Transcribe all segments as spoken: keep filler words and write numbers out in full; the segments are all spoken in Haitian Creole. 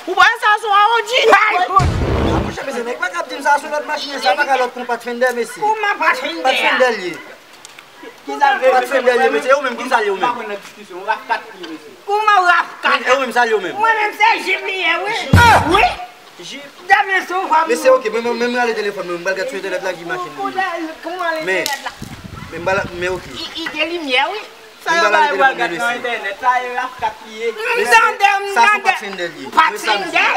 Ou pa wè sa se yon Audi? Ay, kout! Ah, monchè, mesye, nèg pa ka ap di m sa, se lòt machin, sa pa ka lòt kon Pathfinder, mesye. Kouman Pathfinder? Pathfinder l ye. Ki sa l vle? Pathfinder l ye, mesye. E ou menm, ki sa l ye ou menm? M pa konn nan diskisyon, RAV kat li ye, mesye. Kouman RAV kat? E ou menm, sa l ye ou menm? Mwen menm, se Jeep li ye, wi. Wi. Jeep. Mesye, ok, mwen, mwen, mwen rale telefòn mwen, mwen pral gad sou entènèt la ki machin li ye. Men, men m pral, men ok. I, i gen limyè, wi. Sa yo ba yo pral gad nan entènèt, sa e RAV kat li ye. M tande, m tande. Sa se Pathfinder li ye. Pathfinder,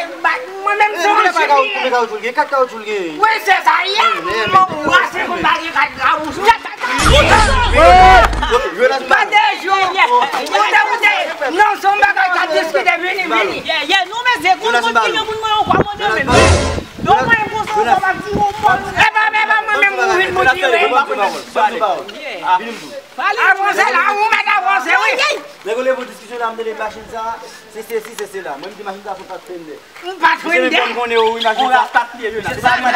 mwen menm se yon Jeep li ye. Konbyen kawoutchou l gen? Kat kawoutchou l gen? Wi, se sa l ye. Mwen, mwen se pou bagay kat kawoutchou. Gade jou. Koute, koute. Non, se yon bagay k ap diskite, vini, vini. Ye, ye, nou, mesye, konn moun ki gen moun mwen yo kwa mande menm. Yo mwen konsa, sa m ap di, yo mwen. Epa, epa, mwen menm, ou vin pou dire. Avanse la, ou mèt avanse, wi. Nèg yo leve yon diskisyon la, m tande machin sa, se sesi, se sela. Mwen, m di machin sa se yon Pathfinder. M Pathfinder. Misye menm fè m konnen, wi, machin sa. Sa yon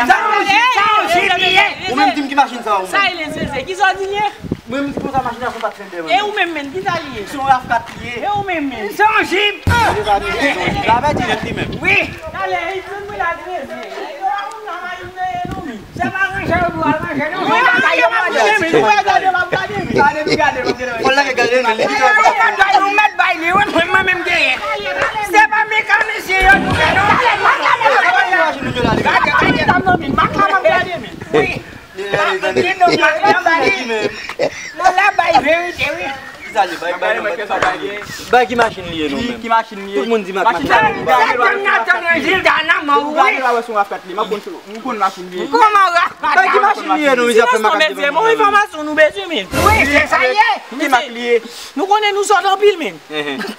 Jeep, sa yon Jeep li ye. Ou menm di m ki machin sa, ou menm. Sa e lezeze, ki sa w di l ye? Mwen, m di konsa machin sa se yon Pathfinder, mwen. E ou menm menm, ki sa li ye? Se yon RAV kat li ye. E ou menm menm? Se yon Jeep. Li pa di se yon Jeep. Sa vle di nèt li menm. Wi. Talè, li di m wi la treze. Yo a moun nan machin nan ye non, wi. Se pa ranje yo dwe al ranje non. Mwen pa ka yo manje men, mwen gade, m ap gade men. Gade, m gade, m ap gade. Fò l lage gade men, li di w pa fè. Yo mèt bay li, wi, mwen, mwen menm genyen. Se pa mekanisyen yo dwe non. Gade, gade. Mak la m ap gade men. Wi. Mak la bay verite, wi. Mak la bay verite, wi. Ki sa li? Bay, bay, bay, bay ki machin li ye, non, menm? Ki machin li ye? Tout moun di mak, machin sa. Sa m ap tann rezilta nan men w, wi. Gade la wè se yon RAV kat li ye. M ap konn sou, m konn machin li ye. Kòman RAV kat? Bay ki machin li ye, non, misye ap fè makak devan moun nan. Silans non, mesye, bon enfòmasyon nou bezwen, men. Wi, se sa l ye. Ki mak li ye? Nou konnen nou sòt anpil, men.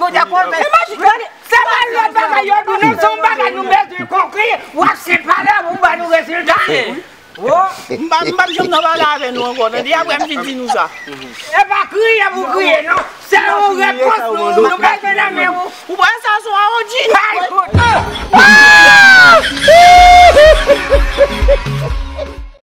Kote konn fè. E machin, gade, se pa lòt bagay yo di nou, se yon bagay nou bezwen konkri, w ap separe pou ba nou rezilta. M pa, m p ap janm nan pale avè nou ankò, tande, apre m fin di nou sa. E pa kriye pou kriye, non. Se yon repons nou, nou bezwen nan men ou. Ou pa wè sa se yon Audi?